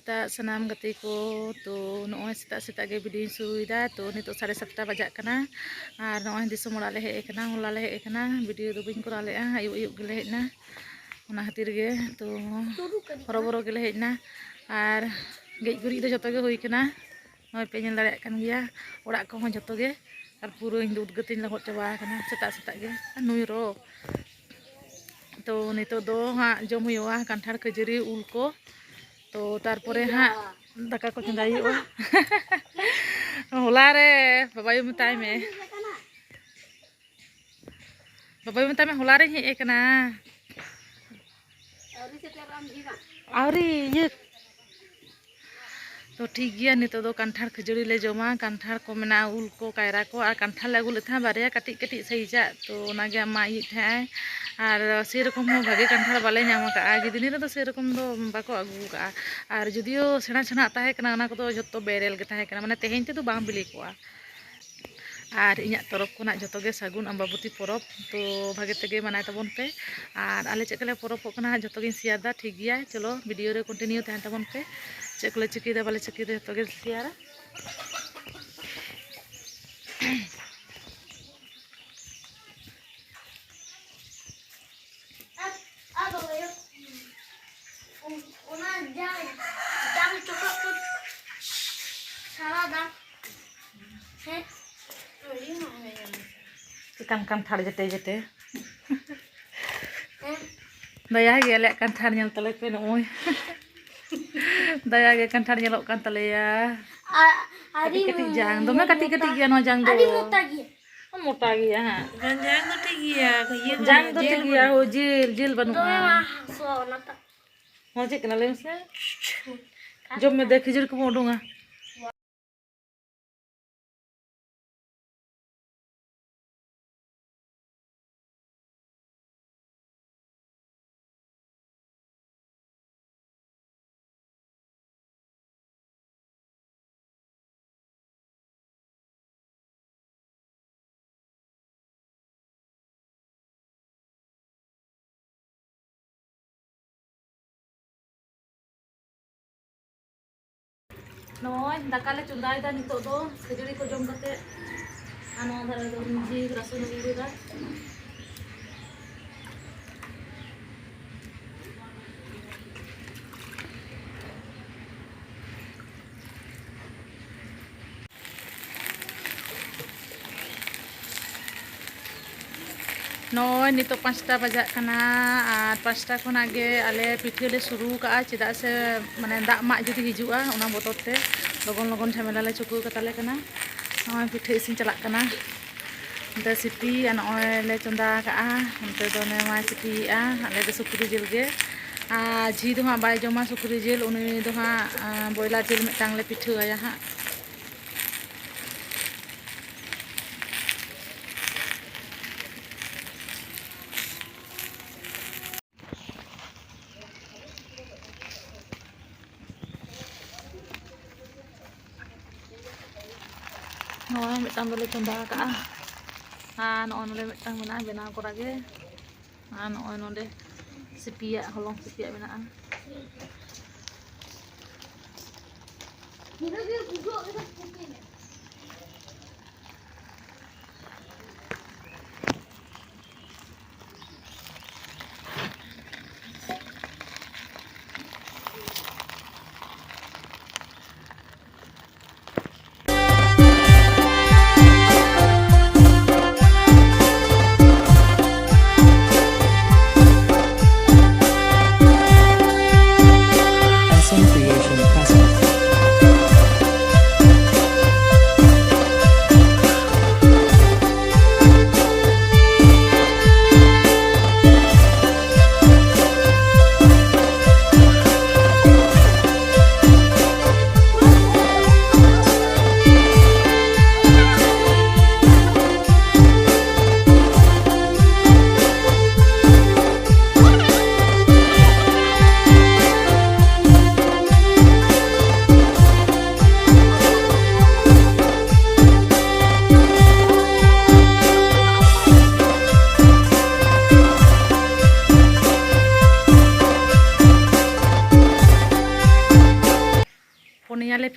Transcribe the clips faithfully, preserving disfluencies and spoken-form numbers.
ᱥᱮᱛᱟᱜ ᱥᱟᱱᱟᱢ ᱜᱟᱛᱮ ᱠᱚ᱾ ᱛᱚ ᱱᱚᱜᱼᱚᱭ ᱥᱮᱛᱟᱜ ᱥᱮᱛᱟᱜ ᱜᱮ ᱵᱷᱤᱰᱤᱭᱳᱧ ᱥᱩᱨᱩᱭᱮᱫᱟ᱾ ᱛᱚ ᱱᱤᱛᱚᱜ ᱥᱟᱲᱮ ᱥᱟᱛᱴᱟ ᱵᱟᱡᱟᱜ ᱠᱟᱱᱟ᱾ ᱟᱨ ᱱᱚᱜᱼᱚᱭ ᱫᱤᱥᱚᱢ ᱚᱲᱟᱜ ᱞᱮ ᱦᱮᱡ ᱟᱠᱟᱱᱟ, ᱦᱚᱞᱟ ᱞᱮ ᱦᱮᱡ ᱟᱠᱟᱱᱟ, ᱵᱷᱤᱰᱤᱭᱳ ᱫᱚ ᱵᱟᱹᱧ ᱠᱚᱨᱟᱣ ᱞᱮᱫᱼᱟ, ᱟᱹᱭᱩᱵ ᱟᱹᱭᱩᱵ ᱜᱮᱞᱮ ᱦᱮᱡ ᱮᱱᱟ᱾ ᱚᱱᱟ ᱠᱷᱟᱹᱛᱤᱨ ᱜᱮ ᱛᱚ ᱦᱚᱨᱚᱵᱚᱨᱚ ᱜᱮᱞᱮ ᱦᱮᱡ ᱮᱱᱟ᱾ ᱟᱨ ᱜᱮᱡ ᱜᱩᱨᱤᱡ ᱫᱚ ᱡᱚᱛᱚ ᱜᱮ ᱦᱩᱭ ᱠᱟᱱᱟ᱾ ᱱᱚᱜᱼᱚᱭ ᱯᱮ ᱧᱮᱞ ᱫᱟᱲᱮᱭᱟᱜ ᱠᱟᱱ ᱜᱮᱭᱟ, ᱚᱲᱟᱜ ᱠᱚᱦᱚᱸ ᱡᱚᱛᱚ ᱜᱮ᱾ ᱟᱨ ᱯᱩᱨᱟᱹ ᱤᱧ ᱫᱚ ᱩᱫᱽᱜᱟᱹᱛᱤᱧ ᱞᱚᱦᱚᱫ ᱪᱟᱵᱟ ᱟᱠᱟᱱᱟ ᱥᱮᱛᱟᱜ ᱥᱮᱛᱟᱜ ᱜᱮ᱾ ᱟᱨ ᱱᱩᱭ ᱨᱚ᱾ ᱛᱚ ᱱᱤᱛᱚᱜ ᱫᱚ ᱦᱟᱸᱜ ᱡᱚᱢ ᱦᱩᱭᱩᱜᱼᱟ ᱠᱟᱱᱴᱷᱟᱲ, ᱠᱷᱟᱹᱡᱟᱹᱲᱤ, ᱩᱞ ᱠᱚ᱾ ᱛᱚ ᱛᱟᱨᱯᱚᱨᱮ ᱦᱟᱸᱜ ᱫᱟᱠᱟ ᱠᱚ ᱪᱚᱸᱫᱟᱭ ᱦᱩᱭᱩᱜᱼᱟ᱾ ᱦᱚᱞᱟ ᱨᱮ ᱵᱟᱵᱟᱭᱩ ᱢᱮᱛᱟᱭ ᱢᱮ᱾ ᱵᱟᱵᱟᱭᱩ ᱢᱮᱛᱟᱭ ᱢᱮ, ᱦᱚᱞᱟ ᱨᱤᱧ ᱦᱮᱡ ᱟᱠᱟᱱᱟ᱾ ᱟᱹᱣᱨᱤ ᱤᱭᱟᱹ᱾ ᱛᱚ ᱴᱷᱤᱠ ᱜᱮᱭᱟ, ᱱᱤᱛᱚᱜ ᱫᱚ ᱠᱟᱱᱴᱷᱟᱲ ᱠᱷᱟᱹᱡᱟᱹᱲᱤ ᱞᱮ ᱡᱚᱢᱟ᱾ ᱠᱟᱱᱴᱷᱟᱲ ᱠᱚ ᱢᱮᱱᱟᱜᱼᱟ, ᱩᱞ ᱠᱚ, ᱠᱟᱭᱨᱟ ᱠᱚ, ᱟᱨ ᱠᱟᱱᱴᱷᱟᱲ ᱞᱮ ᱟᱹᱜᱩ ᱞᱮᱫ ᱛᱟᱦᱮᱸᱫ ᱵᱟᱨᱭᱟ ᱠᱟᱹᱴᱤᱡ ᱠᱟᱹᱴᱤᱡ ᱥᱟᱭᱤᱡᱟᱜ᱾ ᱛᱚ ᱚᱱᱟᱜᱮ ᱟᱢ ᱢᱟ ᱤᱭᱟᱹᱭᱮᱫ ᱛᱟᱦᱮᱸᱫ ᱟᱭ᱾ ᱟᱨ ᱥᱮᱨᱚᱠᱚᱢ ᱦᱚᱸ ᱵᱷᱟᱜᱮ ᱠᱟᱱᱴᱷᱟᱲ ᱵᱟᱞᱮ ᱧᱟᱢ ᱟᱠᱟᱫᱼᱟ, ᱜᱤᱫᱽᱱᱤ ᱨᱮᱫᱚ ᱥᱮᱨᱚᱠᱚᱢ ᱫᱚ ᱵᱟᱠᱚ ᱟᱹᱜᱩ ᱟᱠᱟᱫᱼᱟ᱾ ᱟᱨ ᱡᱩᱫᱤᱭᱳ ᱥᱮᱬᱟ ᱥᱮᱬᱟ ᱛᱟᱦᱮᱸ ᱠᱟᱱᱟ, ᱚᱱᱟ ᱠᱚᱫᱚ ᱡᱷᱚᱛᱚ ᱵᱮᱨᱮᱞ ᱜᱮ ᱛᱟᱦᱮᱸ ᱠᱟᱱᱟ, ᱢᱟᱱᱮ ᱛᱮᱦᱮᱧ ᱛᱮᱫᱚ ᱵᱟᱝ ᱵᱤᱞᱤ ᱠᱚᱜᱼᱟ᱾ ᱟᱨ ᱤᱧᱟᱹᱜ ᱛᱚᱨᱚᱯ ᱠᱷᱚᱱᱟᱜ ᱡᱷᱚᱛᱚ ᱜᱮ ᱥᱟᱹᱜᱩᱱ ᱟᱢᱵᱟᱵᱚᱛᱤ ᱯᱚᱨᱚᱵᱽ᱾ ᱛᱚ ᱵᱷᱟᱜᱮ ᱛᱮᱜᱮ ᱢᱟᱱᱟᱭ ᱛᱟᱵᱚᱱ ᱯᱮ᱾ ᱟᱨ ᱟᱞᱮ ᱪᱮᱫ ᱞᱮᱠᱟᱞᱮ ᱯᱚᱨᱚᱵᱚᱜ ᱠᱟᱱᱟ ᱦᱟᱸᱜ ᱡᱷᱚᱛᱚ ᱜᱤᱧ ᱥᱮᱭᱟᱨ ᱮᱫᱟ, ᱴᱷᱤᱠ ᱜᱮᱭᱟ? ᱪᱚᱞᱚ ᱵᱷᱤᱰᱤᱭᱳ ᱨᱮ ᱠᱚᱱᱴᱤᱱᱤᱭᱩ ᱛᱟᱦᱮᱱ ᱛᱟᱵᱚᱱ ᱯᱮ᱾ ᱪᱮᱫ ᱠᱚᱞᱮ ᱪᱤᱠᱟᱹᱭᱮᱫᱟ ᱵᱟᱞᱮ ᱪᱤᱠᱟᱹᱭᱮᱫᱟ ᱡᱷᱚᱛᱚ ᱜᱮ ᱥᱮᱭᱟᱨᱟ᱾ ᱟᱨ, ᱟᱨ ᱵᱟᱵᱟᱭᱳ, ᱚᱱᱟ ᱡᱟᱝ, ᱡᱟᱝ ᱪᱚᱠᱟᱜ ᱠᱚ ᱥᱟᱨᱟ ᱫᱟᱢ᱾ ᱦᱮᱸ? ᱪᱮᱠᱟᱱ ᱠᱟᱱᱴᱷᱟᱲ ᱡᱮᱴᱮ ᱡᱮᱴᱮ᱾ ᱦᱮᱸ? ᱫᱟᱭᱟ ᱜᱮ ᱟᱞᱮᱭᱟᱜ ᱠᱟᱱᱴᱷᱟᱲ ᱧᱮᱞ ᱛᱟᱞᱮ ᱯᱮ ᱱᱚᱜᱼᱚᱭ᱾ ᱫᱟᱭᱟ ᱜᱮ ᱠᱟᱱᱴᱷᱟᱲ ᱧᱮᱞᱚᱜ ᱠᱟᱱ ᱛᱟᱞᱮᱭᱟ᱾ ᱟᱨ, ᱟᱨ ᱠᱟᱹᱴᱤᱡ ᱠᱟᱹᱴᱤᱡ ᱡᱟᱝ, ᱫᱚᱢᱮ ᱠᱟᱹᱴᱤᱡ ᱠᱟᱹᱴᱤᱡ ᱜᱮᱭᱟ ᱱᱚᱣᱟ ᱡᱟᱝ ᱫᱚ᱾ ᱟᱹᱰᱤ ᱢᱚᱴᱟ ᱜᱮᱭᱟ᱾ ᱢᱚᱴᱟ ᱜᱮᱭᱟ ᱦᱟᱸᱜ᱾ ᱡᱟᱝ ᱫᱚ ᱴᱷᱤᱠ ᱜᱮᱭᱟ, ᱤᱭᱟᱹ ᱡᱟᱝ ᱫᱚ ᱡᱤᱞ ᱴᱷᱤᱠ ᱜᱮᱭᱟ, ᱵᱟᱹᱱᱩᱜ᱾ ᱦᱳᱭ, ᱡᱤᱞ, ᱡᱤᱞ ᱵᱟᱹᱱᱩᱜᱼᱟ᱾ ᱫᱚᱢᱮ ᱢᱟ ᱦᱟᱹᱥᱩᱣᱟ ᱚᱱᱟ ᱴᱟᱜ᱾ ᱦᱚᱸ ᱪᱮᱫ ᱠᱟᱱᱟ ᱞᱟᱹᱭ ᱢᱮᱥᱮ? ᱡᱚᱢ ᱢᱮ, ᱫᱮ, ᱠᱷᱤᱡᱩᱨ ᱠᱚᱵᱚᱱ ᱩᱰᱩᱝᱟ᱾ ᱱᱚᱜᱼᱚᱭ ᱫᱟᱠᱟ ᱞᱮ ᱪᱚᱸᱫᱟᱭᱮᱫᱟ ᱱᱤᱛᱚᱜ ᱫᱚ, ᱠᱷᱟᱹᱡᱟᱹᱲᱤ ᱠᱚ ᱡᱚᱢ ᱠᱟᱛᱮ᱾ ᱟᱨ ᱱᱚᱣᱟ ᱫᱷᱟᱨᱮ ᱫᱚ ᱡᱷᱤᱞ ᱨᱟᱥᱩᱱ ᱞᱮ ᱩᱨ ᱮᱫᱟ᱾ ᱱᱚᱜᱼᱚᱭ ᱱᱤᱛᱚᱜ ᱯᱟᱸᱪᱴᱟ ᱵᱟᱡᱟᱜ ᱠᱟᱱᱟ, ᱟᱨ ᱯᱟᱸᱪᱴᱟ ᱠᱷᱚᱱᱟᱜ ᱜᱮ ᱟᱞᱮ ᱯᱤᱴᱷᱟᱹ ᱞᱮ ᱥᱩᱨᱩ ᱠᱟᱜᱼᱟ, ᱪᱮᱫᱟᱜ ᱥᱮ ᱢᱟᱱᱮ ᱫᱟᱜ ᱢᱟᱜ ᱡᱩᱫᱤ ᱦᱤᱡᱩᱜᱼᱟ, ᱚᱱᱟ ᱵᱚᱛᱚᱨ ᱛᱮ ᱞᱚᱜᱚᱱ ᱞᱚᱜᱚᱱ ᱡᱷᱟᱢᱮᱞᱟ ᱞᱮ ᱪᱩᱠᱟᱹᱣ ᱠᱟᱛᱟ ᱞᱮ ᱠᱟᱱᱟ᱾ ᱱᱚᱜᱼᱚᱭ ᱯᱤᱴᱷᱟᱹ ᱤᱥᱤᱱ ᱪᱟᱞᱟᱜ ᱠᱟᱱᱟ᱾ ᱱᱚᱛᱮ ᱥᱤᱯᱤ ᱟᱨ ᱱᱚᱜᱼᱚᱭ ᱞᱮ ᱪᱚᱸᱫᱟ ᱠᱟᱜᱼᱟ, ᱱᱚᱛᱮ ᱫᱚ ᱱᱮ ᱢᱟᱭ ᱥᱤᱯᱤᱭᱮᱜᱼᱟ, ᱟᱞᱮ ᱫᱚ ᱥᱩᱠᱨᱤ ᱡᱤᱞ ᱜᱮ᱾ ᱟᱨ ᱡᱷᱤ ᱫᱚ ᱦᱟᱸᱜ ᱵᱟᱭ ᱡᱚᱢᱟ ᱥᱩᱠᱨᱤ ᱡᱤᱞ, ᱩᱱᱤ ᱫᱚ ᱦᱟᱸᱜ ᱟᱸ, ᱵᱚᱭᱞᱟᱨ ᱡᱤᱞ ᱢᱤᱫᱴᱟᱝ ᱞᱮ ᱯᱤᱴᱷᱟᱹ ᱟᱭᱟ ᱦᱟᱸᱜ᱾ ᱱᱚᱜᱼᱚᱭ ᱢᱤᱫᱴᱟᱝ ᱫᱚᱞᱮ ᱪᱚᱸᱫᱟ ᱟᱠᱟᱫᱼᱟ, ᱟᱨ ᱱᱚᱜᱼᱚᱭ ᱱᱚᱰᱮ ᱢᱤᱫᱴᱟᱝ ᱢᱮᱱᱟᱜᱼᱟ ᱵᱮᱱᱟᱣ ᱠᱚᱨᱟ ᱜᱮ, ᱟᱨ ᱱᱚᱜᱼᱚᱭ ᱱᱚᱰᱮ ᱥᱤᱯᱤᱭᱟᱜ, ᱦᱚᱞᱚᱝ ᱥᱤᱯᱤᱭᱟᱜ ᱢᱮᱱᱟᱜᱼᱟ᱾ S M Creation presents.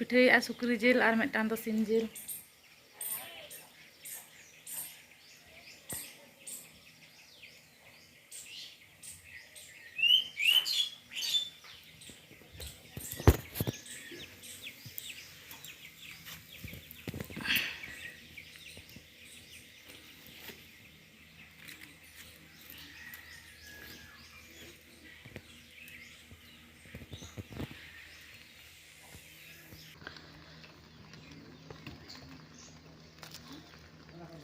ᱯᱤᱴᱷᱟᱹᱭᱮᱫᱼᱟ ᱥᱩᱠᱨᱤ ᱡᱤᱞ ᱟᱨ ᱢᱤᱫᱴᱟᱝ ᱫᱚ ᱥᱤᱢ ᱡᱤᱞ᱾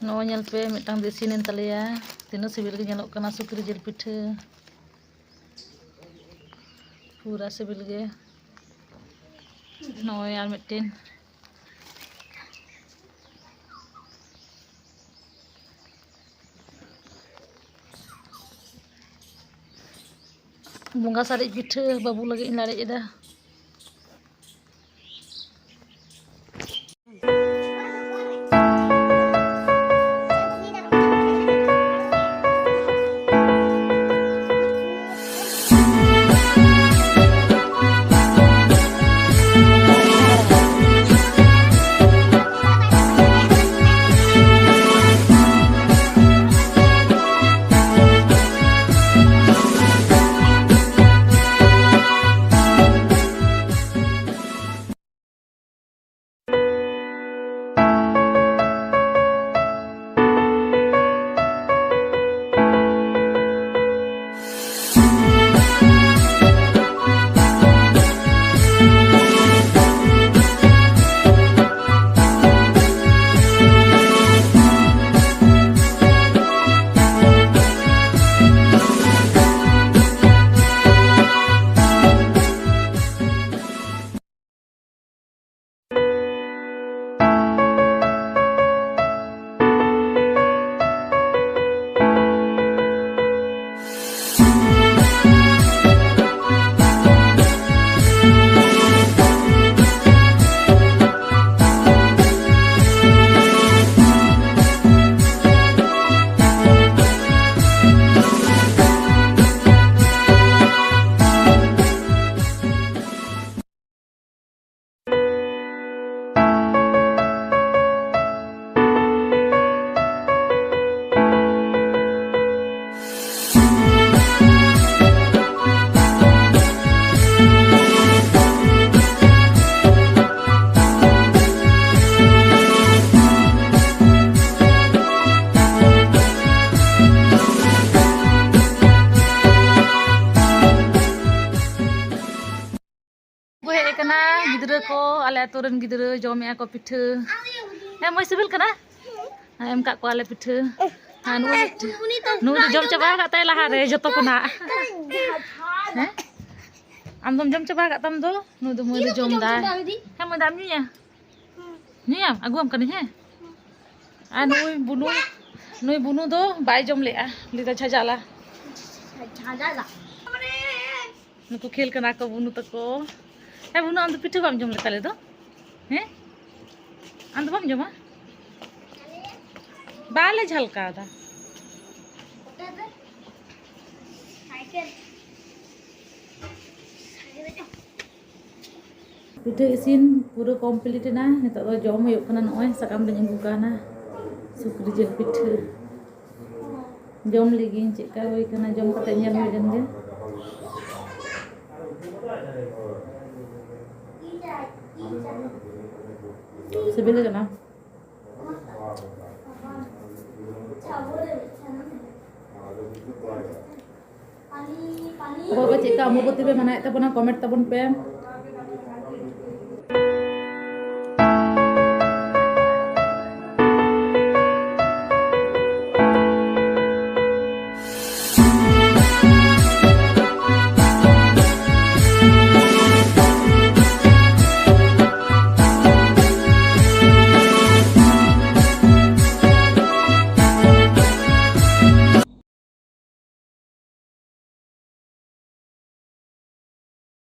ᱱᱚᱜᱼᱚᱭ ᱧᱮᱞ ᱯᱮ, ᱢᱤᱫᱴᱟᱝ ᱫᱚ ᱤᱥᱤᱱᱮᱱ ᱛᱟᱞᱮᱭᱟ᱾ ᱛᱤᱱᱟᱹᱜ ᱥᱤᱵᱤᱞ ᱜᱮ ᱧᱮᱞᱚᱜ ᱠᱟᱱᱟ ᱥᱩᱠᱨᱤ ᱡᱤᱞ ᱯᱤᱴᱷᱟᱹ, ᱯᱩᱨᱟ ᱥᱤᱵᱤᱞ ᱜᱮ᱾ ᱱᱚᱜᱼᱚᱭ ᱟᱨ ᱢᱤᱫᱴᱮᱱ᱾ ᱵᱚᱸᱜᱟ ᱥᱟᱨᱮᱡ ᱯᱤᱴᱷᱟᱹ ᱵᱟᱹᱵᱩ ᱞᱟᱹᱜᱤᱫ ᱤᱧ ᱞᱟᱲᱮᱡ ᱮᱫᱟ᱾ ᱟᱹᱛᱩ ᱨᱮᱱ ᱜᱤᱫᱽᱨᱟᱹ ᱡᱚᱢᱮᱜᱼᱟ ᱠᱚ ᱯᱤᱴᱷᱟᱹ᱾ ᱦᱮᱸ ᱢᱟᱹᱭ, ᱥᱤᱵᱤᱞ ᱠᱟᱱᱟ? ᱦᱮᱸ, ᱮᱢ ᱠᱟᱜ ᱠᱚᱣᱟᱞᱮ ᱯᱤᱴᱷᱟᱹ᱾ ᱟᱨ ᱱᱩᱭ, ᱱᱩᱭ ᱫᱚ ᱡᱚᱢ ᱪᱟᱵᱟ ᱟᱠᱟᱫ ᱛᱟᱭ ᱞᱟᱦᱟᱨᱮ ᱡᱚᱛᱚ ᱠᱷᱚᱱᱟᱜ᱾ ᱦᱮᱸ, ᱟᱢ ᱫᱚᱢ ᱡᱚᱢ ᱪᱟᱵᱟ ᱟᱠᱟᱫ ᱛᱟᱢ ᱫᱚ? ᱱᱩᱭ ᱫᱚ ᱢᱟᱹᱭ ᱫᱚ ᱡᱚᱢ ᱫᱟᱭ᱾ ᱦᱮᱸ ᱢᱟᱹᱭ, ᱫᱟᱜ ᱮᱢ ᱧᱩᱭᱟ? ᱧᱩᱭᱟᱢ? ᱟᱹᱜᱩᱣᱟᱢ ᱠᱟᱹᱱᱟᱹᱧ, ᱦᱮᱸ? ᱟᱨ ᱱᱩᱭ ᱵᱩᱱᱩ, ᱱᱩᱭ ᱵᱩᱱᱩ ᱫᱚ ᱵᱟᱭ ᱡᱚᱢ ᱞᱮᱜᱼᱟ, ᱞᱟᱹᱭᱫᱟ ᱡᱷᱟᱡᱟᱞᱟ᱾ ᱡᱷᱟᱡᱟᱞᱟ᱾ ᱱᱩᱠᱩ ᱠᱷᱮᱞ ᱠᱟᱱᱟ ᱠᱚ ᱵᱩᱱᱩ ᱛᱟᱠᱚ᱾ ᱦᱮᱸ ᱵᱩᱱᱩ, ᱟᱢ ᱫᱚ ᱯᱤᱴᱷᱟᱹ ᱵᱟᱢ ᱡᱚᱢ ᱞᱮᱫ ᱛᱟᱞᱮ ᱫᱚ? ᱦᱮᱸ, ᱟᱢ ᱫᱚ ᱵᱟᱢ ᱡᱚᱢᱟ? ᱵᱟᱞᱮ ᱡᱷᱟᱞᱠᱟᱣ ᱫᱟ᱾ ᱯᱤᱴᱷᱟᱹ ᱤᱥᱤᱱ ᱯᱩᱨᱟᱹ complete ᱮᱱᱟ᱾ ᱱᱤᱛᱚᱜ ᱫᱚ ᱡᱚᱢ ᱦᱩᱭᱩᱜ ᱠᱟᱱᱟ᱾ ᱱᱚᱜᱼᱚᱭ ᱥᱟᱠᱟᱢ ᱨᱤᱧ ᱟᱹᱜᱩ ᱠᱟᱣᱱᱟ, ᱥᱩᱠᱨᱤ ᱡᱤᱞ ᱯᱤᱴᱷᱟᱹ᱾ ᱡᱚᱢ ᱞᱮᱜᱤᱧ ᱪᱮᱫᱠᱟ ᱦᱩᱭ ᱠᱟᱱᱟ, ᱡᱚᱢ ᱠᱟᱛᱮ ᱧᱮᱞ ᱦᱩᱭ ᱞᱮᱱ ᱜᱮ᱾ ᱥᱤᱵᱤᱞ ᱠᱟᱱᱟ᱾ ᱚᱠᱚᱭ ᱠᱚ ᱪᱮᱫᱠᱟ ᱚᱢᱵᱚᱵᱚᱛᱤ ᱯᱮ ᱢᱟᱱᱟᱣᱮᱫ ᱛᱟᱵᱚᱱᱟ, comment ᱛᱟᱵᱚᱱ ᱯᱮ᱾